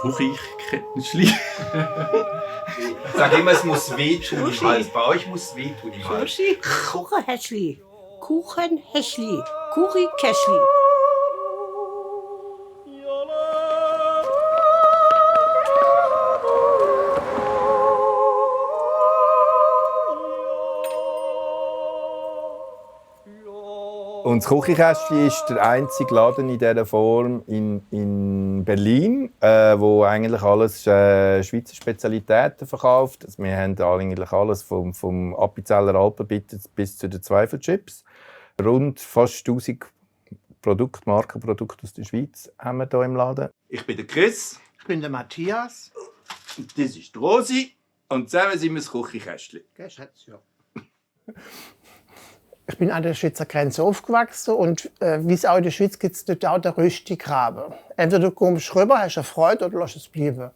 Kuchikätzli. Sag immer, es muss wehtun im Hals. Bei euch muss es wehtun im Hals. Kuchenhäschli. Kuchenhäschli. Kuchikäschli. Und das Kuchikästchen ist der einzige Laden in dieser Form in Berlin, wo eigentlich alles Schweizer Spezialitäten verkauft. Also wir haben eigentlich alles vom Appenzeller Alpenbitter bis zu den Zweifelchips. Rund fast 1000 Markenprodukte aus der Schweiz haben wir hier im Laden. Ich bin der Chris. Ich bin der Matthias. Und das ist die Rosi. Und zusammen sind wir das Kuchikästchen. Gell, Schatz? Ja. Ich bin an der Schweizer Grenze aufgewachsen und wie es auch in der Schweiz gibt es dort auch den Röstigraben. Entweder du kommst rüber, hast eine Freude oder lässt es bleiben.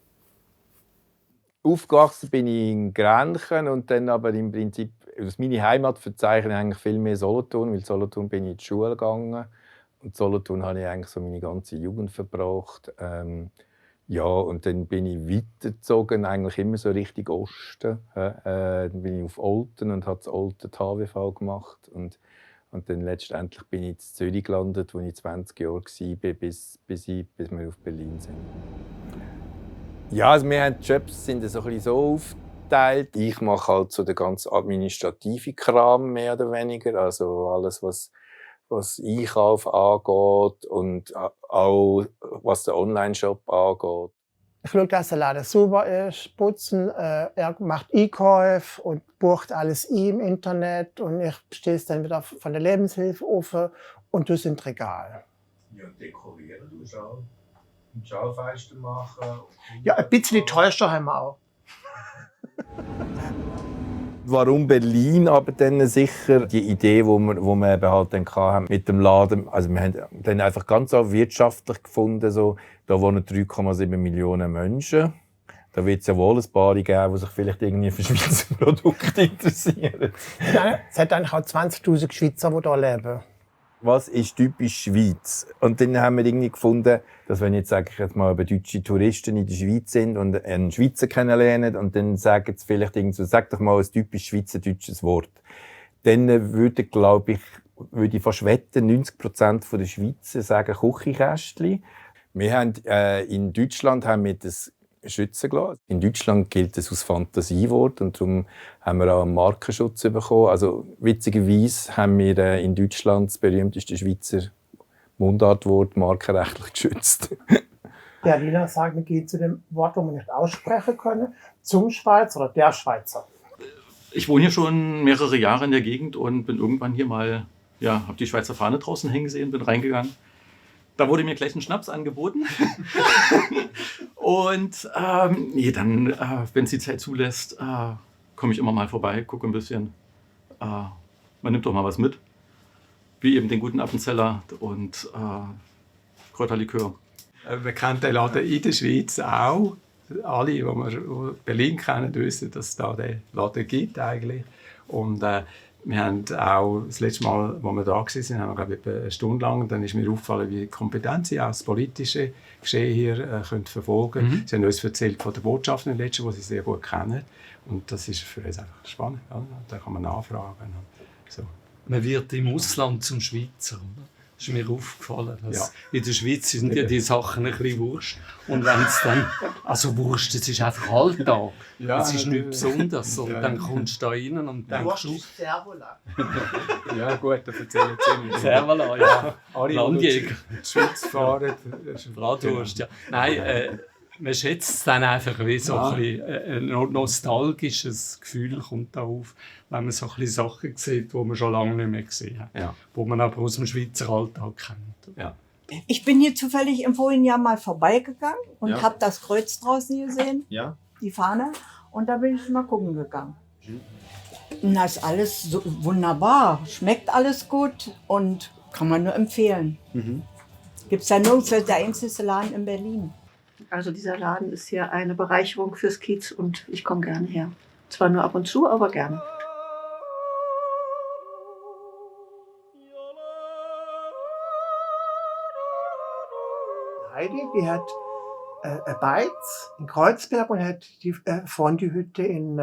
Aufgewachsen bin ich in Grenchen und dann aber im Prinzip aus meiner Heimat verzeichne ich eigentlich viel mehr Solothurn, weil Solothurn bin ich in die Schule gegangen und Solothurn habe ich eigentlich so meine ganze Jugend verbracht. Ja, und dann bin ich weitergezogen, eigentlich immer so Richtung Osten. Dann bin ich auf Olten und habe das Olten die HWV gemacht. Und dann letztendlich bin ich in Zürich gelandet, wo ich 20 Jahre war, bis wir auf Berlin sind. Ja, also wir haben die Jobs sind so ein bisschen so aufgeteilt. Ich mache halt so den ganzen administrativen Kram, mehr oder weniger. Also alles, was Einkauf angeht und auch was den Online-Shop angeht. Ich schaue, dass der Laden sauber ist, putzen. Er macht Einkäufe und bucht alles im Internet. Und ich bestelle es dann wieder von der Lebenshilfe auf und das sind Regal. Ja, dekorieren du auch. Und Schaufenster machen. Ja, ein bisschen teurer haben wir auch. Warum Berlin? Aber dann sicher die Idee, wo wir eben halt dann hatten mit dem Laden. Also wir haben dann einfach ganz auch wirtschaftlich gefunden, so, da wohnen 3,7 Millionen Menschen. Da wird es ja wohl ein paar geben, die sich vielleicht irgendwie für Schweizer Produkte interessieren. Es hat eigentlich auch 20'000 Schweizer, die hier leben. Was ist typisch Schweiz? Und dann haben wir irgendwie gefunden, dass wenn jetzt, sage ich jetzt mal, deutsche Touristen in der Schweiz sind und einen Schweizer kennenlernen und dann sagen sie vielleicht irgendwie so, sag doch mal ein typisch schweizerdeutsches Wort. Dann würde ich fast wetten, 90% der Schweizer sagen Kuchikästli. Wir haben, in Deutschland haben wir das schützen gelassen. In Deutschland gilt es als Fantasiewort und darum haben wir auch einen Markenschutz bekommen. Also witzigerweise haben wir in Deutschland das berühmteste Schweizer Mundartwort markenrechtlich geschützt. Der Wiener sagt, wir gehen zu dem Wort, das wir nicht aussprechen können, zum Schweizer oder der Schweizer. Ich wohne hier schon mehrere Jahre in der Gegend und bin irgendwann hier mal, ja, habe die Schweizer Fahne draußen hängen gesehen, bin reingegangen. Da wurde mir gleich ein Schnaps angeboten. Und nee, dann, wenn es die Zeit zulässt, komme ich immer mal vorbei, gucke ein bisschen. Man nimmt doch mal was mit. Wie eben den guten Appenzeller und Kräuterlikör. Man kennt den Laden in der Schweiz auch. Alle, die Berlin kennen, wissen, dass es da den Laden gibt eigentlich. Und wir haben auch das letzte Mal, als wir da waren, haben wir, glaube ich, etwa eine Stunde lang, dann ist mir aufgefallen, wie kompetent sie auch das politische Geschehen hier können verfolgen können. Sie haben uns erzählt von der Botschaft in letzten, die sie sehr gut kennen. Und das ist für uns einfach spannend. Oder? Da kann man nachfragen. So. Man wird im Ausland zum Schweizer, oder? Das ist mir aufgefallen. Dass Ja. In der Schweiz sind ja die Sachen ein bisschen Wurst. Und wenn es dann, also Wurst, das ist einfach Alltag. Ja, das ist nichts Besonderes. Und ja. dann kommst du da rein und denkst du, Servola. Ja gut, da erzählen sie mir. Servala, ja. Alle, Landjäger. die in die Schweiz fahren. Bratwurst, ja. Nein, man schätzt es dann einfach wie so ein bisschen, ein nostalgisches Gefühl kommt da auf, wenn man so ein bisschen Sachen sieht, die man schon lange nicht mehr gesehen hat. Ja. Die man aber aus dem Schweizer Alltag kennt. Ja. Ich bin hier zufällig im vorigen Jahr mal vorbeigegangen und Ja. habe das Kreuz draußen gesehen, Ja. die Fahne, und da bin ich mal gucken gegangen. Und das ist alles so wunderbar, schmeckt alles gut und kann man nur empfehlen. Gibt es ja nirgends, der einzige Laden in Berlin. Also dieser Laden ist hier eine Bereicherung fürs Kiez und ich komme gerne her. Zwar nur ab und zu, aber gerne. Heidi, die hat eine Beiz in Kreuzberg und hat die Fondue-Hütte in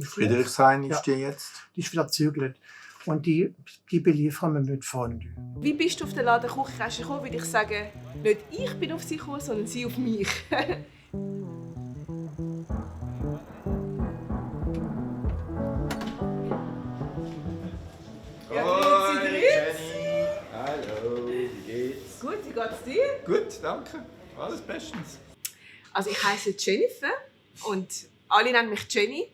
Friedrichshain ist Ja. die jetzt. Die ist wieder zügelt. Und die beliefern wir mit Fondue. Wie bist du auf den Laden Küchenkästchen gekommen? Würde ich sagen, nicht ich bin auf sie gekommen, sondern sie auf mich. Hallo, wie geht's? Gut, wie geht's dir? Gut, danke. Alles bestens. Also ich heiße Jennifer und alle nennen mich Jenny.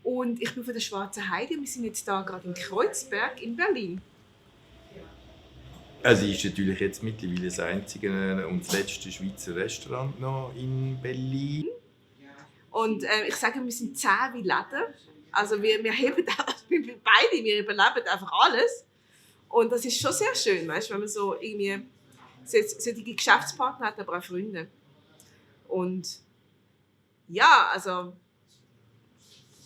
Und ich bin von der Schwarzen Heide. Wir sind jetzt hier gerade in Kreuzberg in Berlin. Also ist natürlich jetzt mittlerweile das einzige und das letzte Schweizer Restaurant noch in Berlin. Und ich sage, wir sind 10 wie Läden. Also wir heben beide, wir überleben einfach alles. Und das ist schon sehr schön, weißt, wenn man so irgendwie solche Geschäftspartner hat, aber auch Freunde. Und ja, also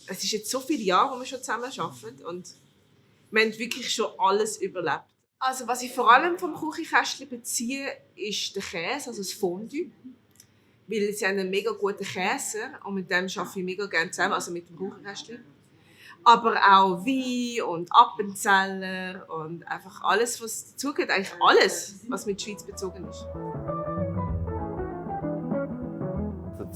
es ist jetzt so viele Jahre, wo wir schon zusammen arbeiten und wir haben wirklich schon alles überlebt. Also was ich vor allem vom Küchenkästchen beziehe, ist der Käse, also das Fondue. Weil sie haben einen mega guten Käse und mit dem arbeite ich mega gerne zusammen, also mit dem Küchenkästchen. Aber auch Wein und Appenzeller und einfach alles, was dazugehört, eigentlich alles, was mit der Schweiz bezogen ist.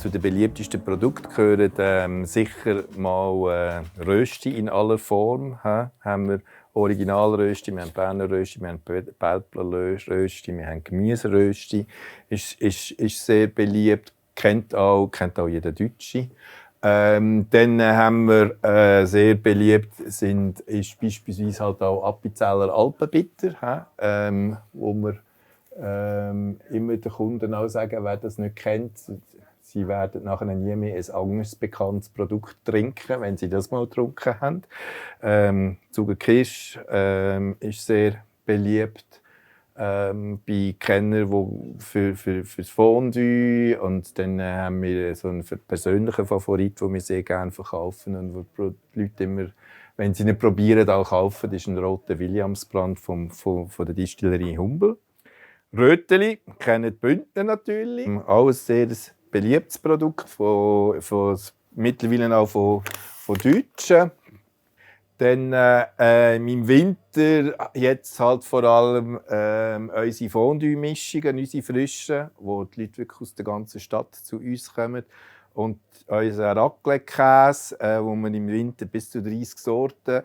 Zu den beliebtesten Produkten gehören sicher mal Rösti in aller Form. Haben wir Originalrösti, wir haben Berner Rösti, wir haben Belpler Rösti, wir haben Gemüserösti. Ist sehr beliebt, kennt auch jeder Deutsche. Dann haben wir sehr beliebt ist beispielsweise halt auch Appenzeller Alpenbitter, wo wir immer den Kunden auch sagen, wer das nicht kennt, sie werden nachher nie mehr ein anderes bekanntes Produkt trinken, wenn sie das mal getrunken haben. Zuckerkirsch ist sehr beliebt bei Kennern fürs Fondue. Und dann haben wir so einen persönlichen Favorit, den wir sehr gerne verkaufen und wo die Leute immer, wenn sie ihn probieren, auch kaufen. Das ist ein roter Williamsbrand von der Distillerie Humbel. Röteli kennen die Bündner natürlich. Auch ein sehr beliebtes Produkt, mittlerweile auch von Deutschen. Dann im Winter jetzt halt vor allem unsere Fondue-Mischungen, unsere frischen, wo die Leute wirklich aus der ganzen Stadt zu uns kommen. Und unser Raclette-Käse, wo wir im Winter bis zu 30 Sorten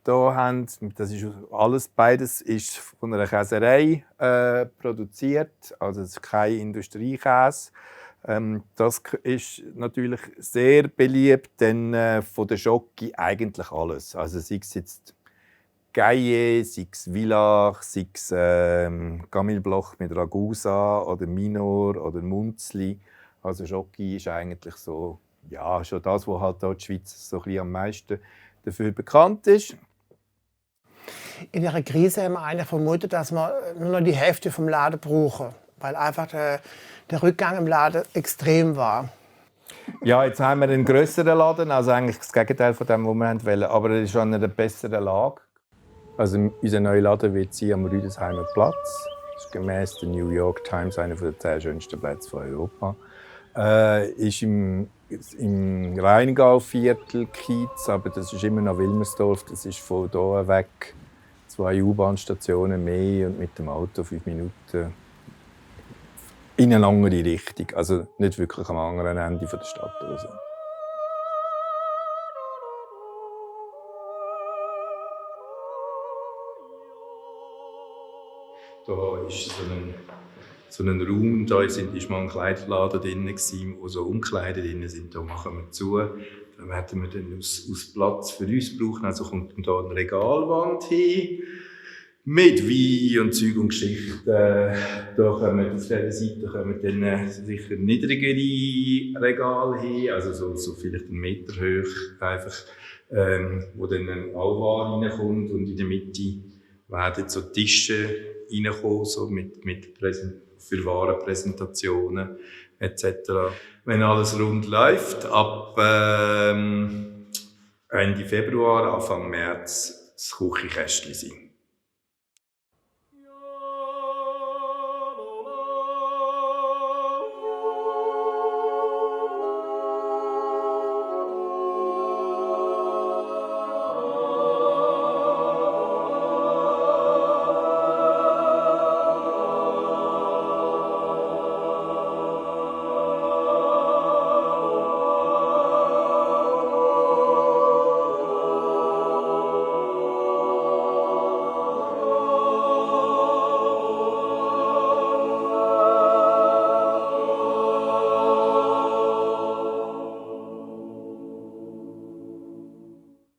hier haben. Das ist beides ist von einer Käserei produziert, also es ist kein Industriekäse. Das ist natürlich sehr beliebt, denn von der Schoki eigentlich alles. Also sei es jetzt Gaillet, sei es Villach, sei es Gammelbloch mit Ragusa oder Minor oder Munzli. Also Schoki ist eigentlich so, ja, schon das, was halt die Schweiz so ein bisschen am meisten dafür bekannt ist. In der Krise haben wir eigentlich vermutet, dass wir nur noch die Hälfte vom Laden brauchen, weil einfach der Rückgang im Laden extrem war. Ja, jetzt haben wir einen grösseren Laden, also eigentlich das Gegenteil von dem, was wir wollten, aber er ist an einer besseren Lage. Also unser neuer Laden wird sein am Rüdesheimer Platz. Das ist gemäss der New York Times einer der 10 schönsten Plätze von Europa. Ist im Rheingau-Viertel Kiez, aber das ist immer noch Wilmersdorf. Das ist von hier weg 2 U-Bahn-Stationen mehr und mit dem Auto 5 Minuten in eine andere Richtung. Also nicht wirklich am anderen Ende der Stadt. Also. Da ist so ein Raum, da war mal ein Kleiderladen drin, wo so Umkleider drin sind. Da machen wir zu. Da werden wir dann aus Platz für uns brauchen. Also kommt dann hier eine Regalwand hin. Mit Wein und Zeug und Geschichten. Da kommen auf dieser Seite dann sicher niedrigere Regale hin, also so vielleicht 1 Meter hoch, einfach, wo dann auch Ware reinkommt. Und in der Mitte werden so Tische reinkommen, so mit für Warenpräsentationen etc. Wenn alles rund läuft, ab Ende Februar, Anfang März das Küchenkästchen sein.